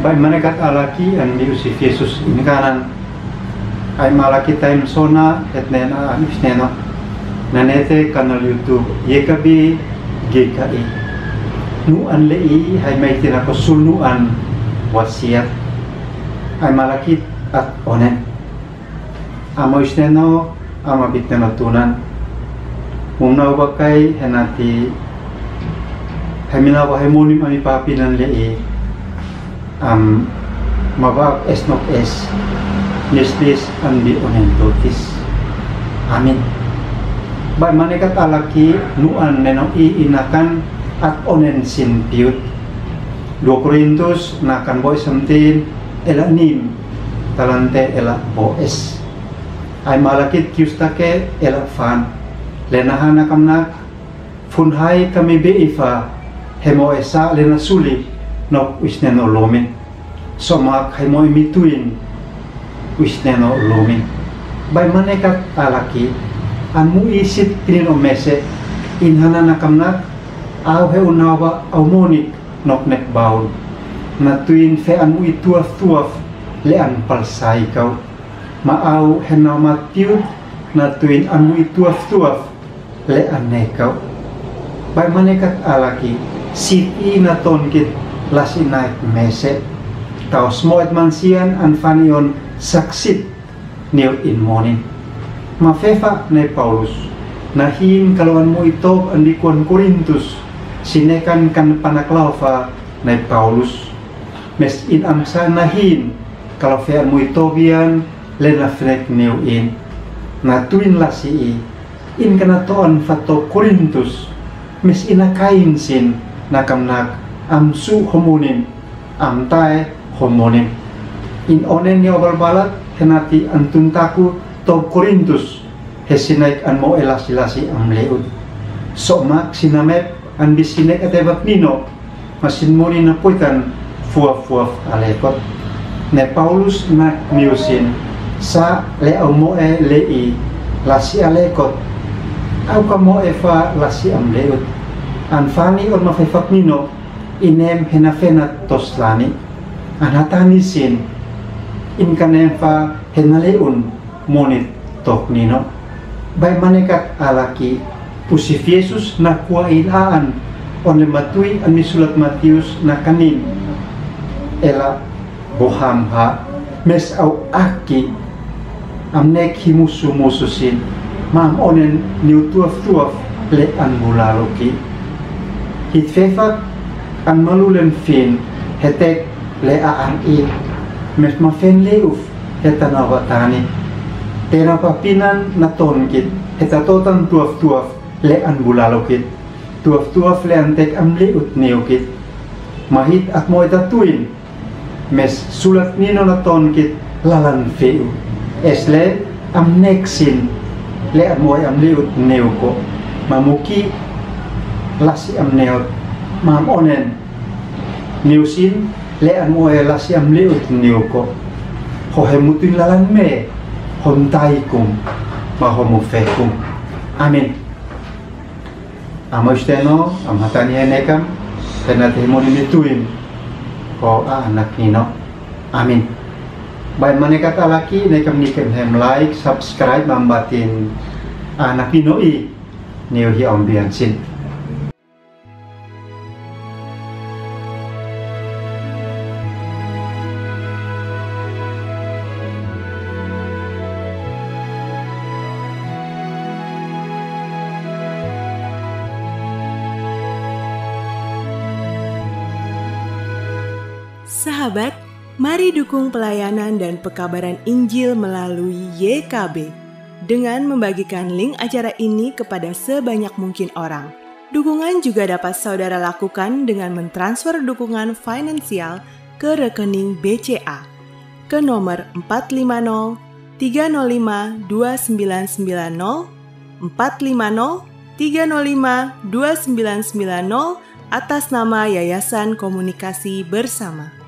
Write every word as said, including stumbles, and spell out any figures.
Bai manekat alaki an bi usi Yesus in kanan. Ai malaki time sona hetnen a an isneno. Nanete kanal YouTube Y K B G K I. Nu an le i hai mai tina ko sul nu an wasiat. Ai malaki at onen. Ama isneno, ama bitneno tunan. Mumna uba kai henati. Hemina uba hemunim ami papinan le i. Am, mabak esnok es. Nisnis an bi onen totis. Amin. Bai manekat alaki nu an neno i inakan at onen sin piut. Dua Korintus nakan bo seventeen ela nim talante ela bo es. Ai malakit kiustake ela fan. Lenaha nakamnak fun hai kami be ifa hemo esa lena suli nok uisnen o lumin. Somak hai mo imituin uisnen o lumin. Bai manekat alaki an mu isit pinin o mese in hana nakamnak au he unawa au monik nok nek baun. Na tuin fe an mu ituaf tuaf le an palsai kau. Ma au he nau matiut na tuin an mu ituaf tuaf le an nekau. Bai manekat alaki sit i na tonkit lasi naik mese. Taus mo et mansian an fani on saksit niu in monin. Ma fefa nai Paulus. Na hin kalau an mu itop an di kuan Korintus. Sinekan kan panak laufa nai Paulus. Mes in amsa na hin kalau fe an mu itop ian le na fnek niu in. Na tuin lasi i. In kana toan fato Korintus, mes ina kain sin, nakamnak, am su homunin, am tae homunin. In onen ni obalbalat, henati antun taku to Korintus, he sinaik an mo elasi lasi am leut. Somak sinamep, an bi sinek ate bak nino, masin moni na puitan fuaf-fuaf alekot. Ne Paulus nak miusin sa le au moe le i lasi alekot. Au ka moe fa lasi am leut. An fani on mafefak nino inem hena fenat tos lani. An hatani sin in kanem fa hena leun monit tok nino. Bai manekat alaki, pusi Yesus na kuain aan, on le matui an mi sulat Matius na kanin. Ela boham ha, mes au aki, am nek hi musu musu sin, mam onen niu tuaf tuaf le an bulaluki. Hit fefak an malulen fin, hetek le aan i, mes mafen leuf, He tana batani. Tena papinan na tonkit. He tatotan tuaf-tuaf le an bulalokit. Tuaf-tuaf le an tek am leut neukit. Mahit at moe tatuin. Mes sulat nino na tonkit lalan feu. Es le am neksin. Le an moe am leut neuko. Mamuki lasi am neot. Mam onen. Niusin le an moe lasi am leut neuko. Ho he mutuin lalan me, ho ntai kum, ma ho mufe kum. Amen. Amo isteno, am hatani he nekam, he nate he moni mituin, ho a anak nino. Amen. Bai manekat alaki, nekam nikem hem like, subscribe, mambatin a anak nino i, neu hi ambiansin. Sahabat, mari dukung pelayanan dan pekabaran Injil melalui Y K B dengan membagikan link acara ini kepada sebanyak mungkin orang. Dukungan juga dapat saudara lakukan dengan mentransfer dukungan finansial ke rekening B C A ke nomor empat lima nol tiga nol lima dua sembilan sembilan nol, empat lima nol tiga nol lima dua sembilan sembilan nol, atas nama Yayasan Komunikasi Bersama.